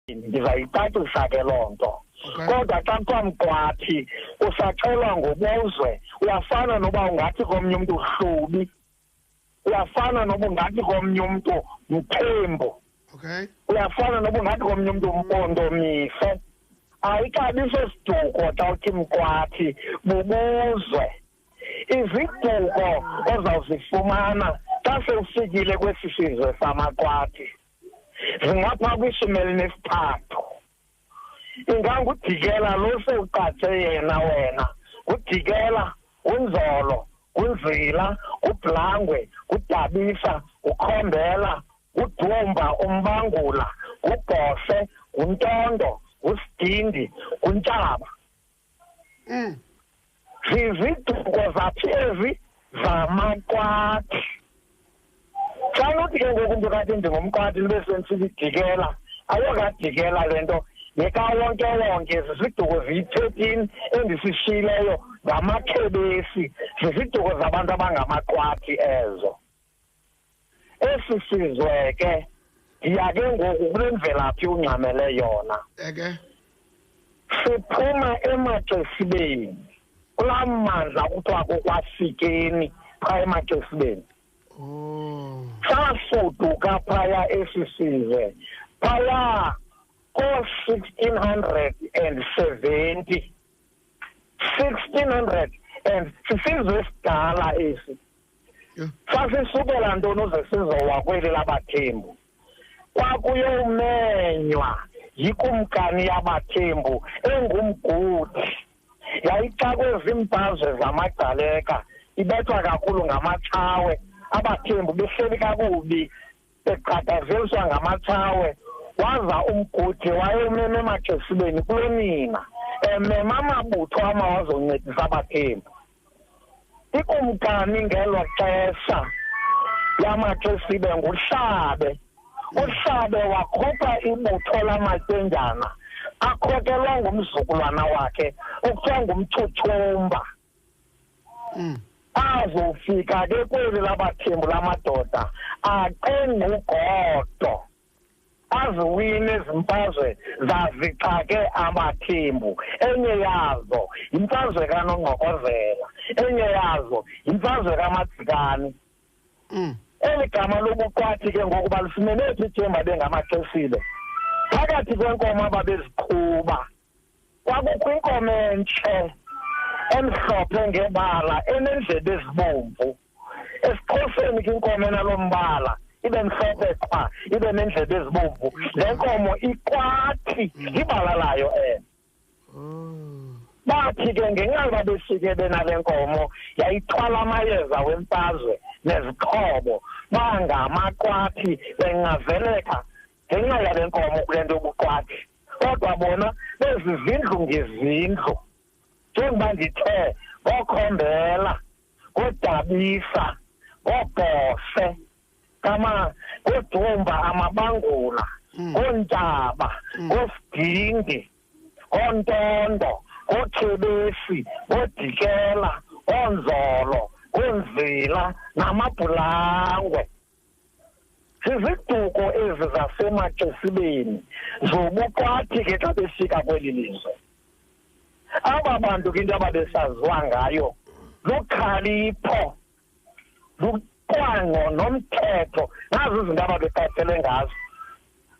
Ndizayicacisa ke loo nto. Kodwa xa kuthiwa mqwathi, usaxelwa ngobuzwe. Uyafana noba ungathi komnye umntu Hlubi, uyafana noba ungathi komnye umntu Mthembu, uyafana noba ungathi komnye umntu Mpondomise. Ayikabi sosiduko xa uthi mqwathi, bubuzwe. Iziduko ozawuzifumana xa sewufikile kwesi sizwe samaqwathi zingapha kwi-13. Ingangudikela lo sewuqathe yena wena, ngudikela, ngunzolo, ngunzila, ngublangwe, ngudabisa, ngukhombela, ngudumba, umbangula, ngubhose, nguntondo, ngusidindi, nguntshaba. Ziziduko zaphi ezi? Zamaqwathi. Xa uthi ke ngoku umntu kathi ndingumqwathi, libe sensibidikela, ayokadikela le nto yekawonke-wonke. Ziziduko ziyi-13 endisishiyileyo ngamakhebesi, ziziduko zabantu abangamaqwathi ezo. Esi sizwe ke ndiya ke ngoku kule mvelaphi ungxamele yona. Siphuma emaXesibeni, kulaa mmandla kuthiwa kukwaFikeni phaa emaXesibeni. Safuduka phaya esi sizwe phaya ko-1670. 1600 and sisizwe esidala esi. Sasisukela ntoni uze sizowa kweli labaThembu? Kwakuyomenywa yikumkani yabaThembu engumgudi. Yayixakwe ziimfazwe zamagcaleka, ibethwa kakhulu ngamatshawe. AbaThembu behleli kakubi, beqhadazeliswa ngamatshawe. Waza umgudi wayememe emaXesibeni kulonina, emema amabutho amawazoncedisa abaThembu. Ikumkani ngelo xesha yamaXesibe nguHlabe. UHlabe wakhupha ibutho lamatyendyana akhokelwa ngumzukulwana wakhe okuthiwa ngumthuthumba. Azofika ke kweli labaThembu lamadoda aqengqugodo, aziwine ezimfazwe zazixake abaThembu. Enye yazo yimfazwe kaNongqokozela, enye yazo yimfazwe kaMadzikane. Eli gama lobuqwathi ke ngoku balifumene phi ithemba bengamaXesibe? Phakathi kwenkomo ababeziqhuba kwakukho inkomo entle emhlophe ngebala enendlebe ezibomvu. EsiXhoseni ke inkomo enalo mbala ibe mhlophe qhwa, ibe nendlebe ezibomvu, le nkomo ikwathi ibala layo elo. Bathi ke ngenxa yoba befike benale nkomo yayithwala amayeza wemfazwe nezixhobo, bangamaqwathi bencazeleka ngenxa yale nkomo kule nto yobuqwathi. Kodwa bona bezizindlu ngezindlu, njengoba ndithe ngokhombela, ngodabisa, ngobhose, kama ngodumba amabangula, ngontaba, ngosidingi, ngontondo, ngothebesi, ngodikela, ngonzolo, ngonzila namabhulangwe. Ziziduko ezi zasemaXesibeni zobuqwathi ke xa befika kweli lizwe. Aba bantu ke into ababesaziwa ngayo lukhalipho, luqwanqo nomthetho, nazi izinto ababeqaphele ngazo.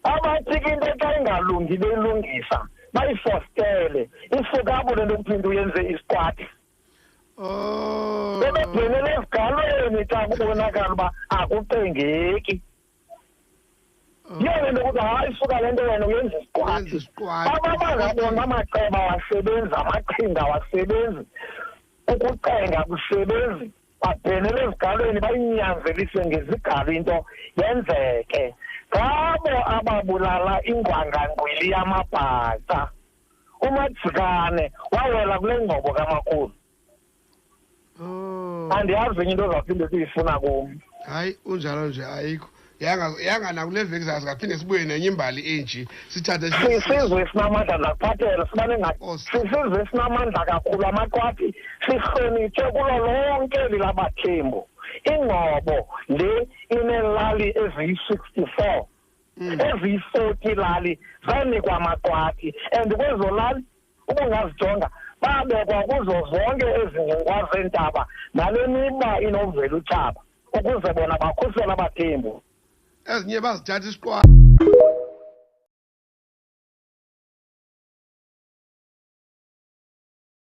Abathi ke into xa ingalungi beyilungisa, bayifostele, isuka apho le nto kuthiwa into uyenze isiqwathi. Bebebhenele ezigalweni xa kubonakala uba akucengeki. Yiyo le nto kuthiwa hayi suka le nto wena uyenza isiqwathi. Uyenza isiqwathi. Baba bangaboni amaceba awasebenzi, amaqhinga awasebenzi, ukucenga akusebenzi, babhenele ezigalweni bayinyanzelise ngezigalo into yenzeke. Ngabo ababulala ingwangangqwili yamabhaca. UMadzikane wawela kule ngcobo kaMakhulu. Andiyazi enye into ozawuphinde siyifuna kum. Hayi, unjalo nje ayikho. Yanga nakule veki zayo singaphinde sibuye nenye imbali enje. Sithathe Sisizwe esinamandla, ndakuphathela, sibane ngathi sisizwe esinamandla kakhulu amaqwathi, sihlonitshwe kulo lonke eli labaThembu. Ingcobo le ineelali eziyi-64. Eziyi-40 lali zanikwa amaqwathi, and kwezo lali ubungazijonga babekwa kuzo zonke ezi ngcingwa zeentaba nale miba inovela utshaba, ukuze bona bakhusele abathembu. Ezinye bazithatha isiqwathi.